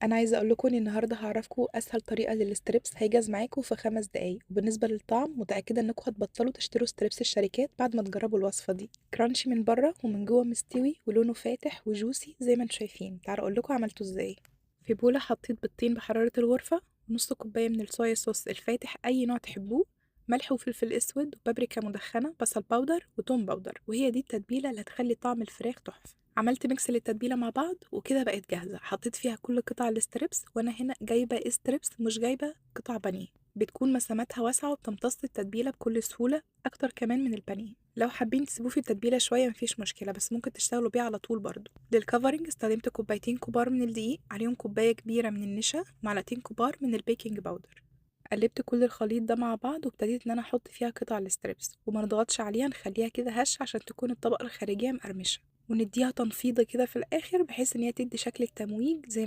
انا عايزه اقول لكم ان النهارده هعرفكم اسهل طريقه لل strips هيجهز معاكم في 5 دقايق. وبالنسبة للطعم متاكدة انكم هتبطلوا تشتروا strips الشركات بعد ما تجربوا الوصفة دي. crunchy من بره ومن جوه مستوي ولونه فاتح و juicy زي ما انتم شايفين. تعالوا اقول لكم عملته ازاي. في بوله حطيت بيضتين بحرارة الغرفه، نص كوباية من ال soya sauce الفاتح اي نوع تحبوه، ملح وفلفل اسود وبابريكا مدخنه، بصل powder وتوم powder، وهي دي التتبيله اللي هتخلي طعم الفراخ تحفة. عملت mix للتتبيله مع بعض وكده بقت جاهزة. حطيت فيها كل قطع ال strips، وانا هنا جايبه strips مش جايبه قطع بانيه، بتكون مساماتها واسعة وبتمتص التتبيله بكل سهولة اكتر كمان من البانيه. لو حابين تسيبوه في التتبيله شوية مفيش مشكلة، بس ممكن تشتغلوا بيه على طول برضو. لل covering استخدمت كوبايتين كبار من الدقيق، عليهم كوباية كبيرة من النشا، معلقتين كبار من ال baking powder. قلبت كل الخليط ده مع بعض وابتديت ان انا احط فيها قطع ال strips، وما نضغطش عليها، نخليها كده هش عشان تكون الطبقة الخارجية مقرمشه، ونديها تنفيضه كده في الاخر بحيث ان هي تدي شكل التمويج زي ما